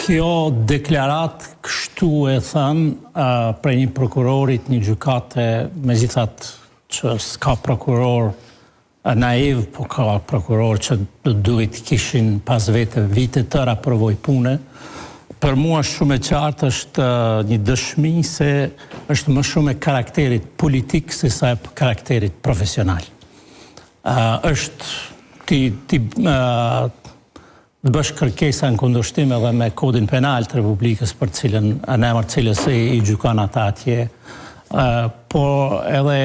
Kjo deklaratë kështu e thënë prej një prokurori të një gjykate, megjithatë që s'ka prokuror naiv, po ka prokurorë që do duhej të kishin pas vete vite të tëra përvojë pune. Për mua është shumë e qartë, është një dëshmi se është më shumë e karakterit politik se sa e karakterit profesional. Është ti ti të bësh kërkesa në kundërshtim edhe me kodin penal të Republikës për të cilën në emër të cilës i, i gjykon ata atje. Po edhe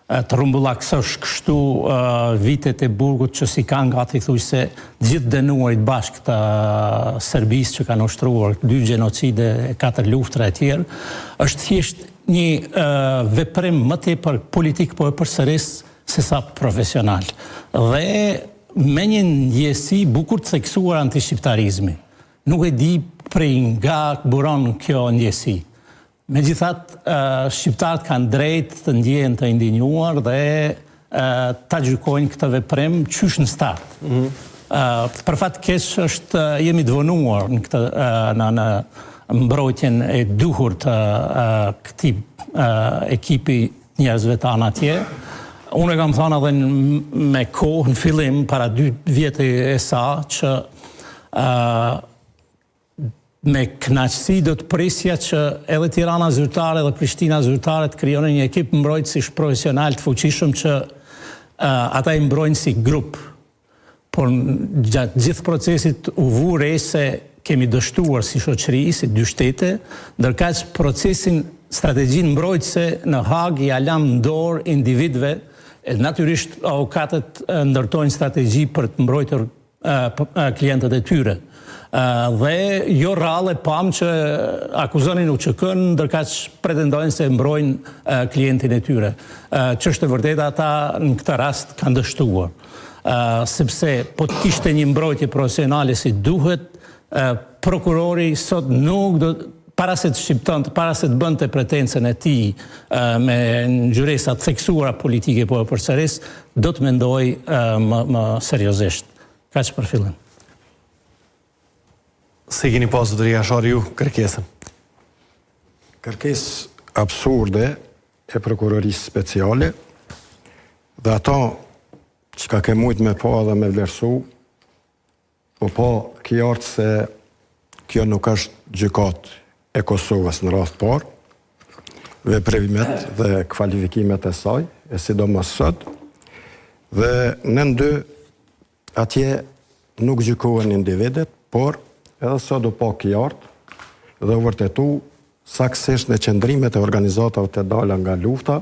të rrumbullaksosh kështu vitet e burgut që s'i kanë gati thujse gjithë dënuarit bashkë të Serbisë që kanë ushtruar dy gjenocide, katër luftra e tjerë, është thjesht një veprim më tepër politik po e përsëris se sa profesional. Dhe me një ndjesi bukur të theksuar antishqiptarizmi. Nuk e di prej nga buron kjo ndjesi. Megjithatë, shqiptarët kanë drejt të ndjehen të indinjuar dhe ta gjykojnë këtë veprim qysh në start. Mm -hmm. Për fat keq është jemi të vonuar në këtë në në mbrojtjen e duhur të këtij ekipi njerëzve tanë atje. Unë e kam thënë edhe me kohë në fillim para dy vjetë e sa që Me kënaqësi do të prisja që edhe Tirana zyrtare dhe Prishtina zyrtare të krijonin një ekip mbrojtësish profesional të fuqishëm që ata i mbrojnë si grup. Por gjatë gjithë procesit u vu re se kemi dështuar si shoqëri, si dy shtete, ndërkaq procesin, strategjinë mbrojtëse në Hagë ia lamë në dorë individëve, e natyrisht avokatët ndërtojnë strategji për të mbrojtur klientët e tyre. Dhe jo rrallë pamë që akuzonin UÇK-në, ndërkaq pretendojnë se mbrojnë klientin e tyre. Ç'është e vërteta, ata në këtë rast kanë dështuar. Sepse po të kishte një mbrojtje profesionale si duhet, prokurori sot nuk do para se të shqiptonte, para se të bënte pretencën e tij me ngjyresa të theksuara politike, po e përsëris, do të mendojë më, më seriozisht. Kaq për fillim. Si keni pa zotëri Jashari ju kërkesën? Kërkesë absurde e prokurorisë speciale dhe ato çka ke mujtë me pa dhe me vlerësu U pa qartë se kjo nuk është gjykatë e Kosovës në radhë të parë, veprimet dhe kvalifikimet e saj, e sidomos sot, dhe nën dy, atje nuk gjykohen individët, por edhe sot u pa qartë dhe u vërtetu saksisht në qëndrimet e organizatave të dala nga lufta,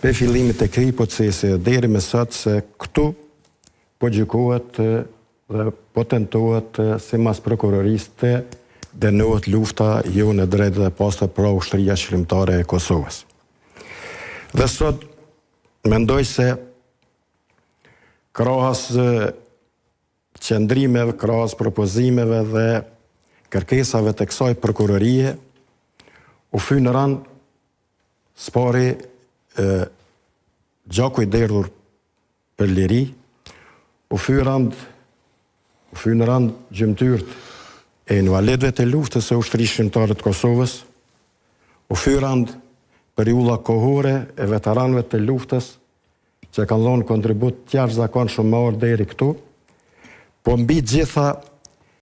prej fillimit të këtij procesi dhe deri më sot se këtu Po gjykohet dhe po tentohet simas prokurorisë të dënohet lufta jonë e drejtë dhe e pastër pra Ushtria Çlirimtare e Kosovës. Dhe sot mendoj se krahas qëndrimeve, krahas propozimeve dhe kërkesave të kësaj prokurorie, u fyn rëndë s'pari gjaku i derdhur për liri, u fy rëndë, u fyn rëndë gjymtyrët e invalidëve të luftës së Ushtrisë Çlirimtare të Kosovës, u fy rëndë periudha kohore e veteranëve të luftës që kanë dhënë kontribut të jashtëzakonshëm me ardhë deri këtu, po mbi të gjitha.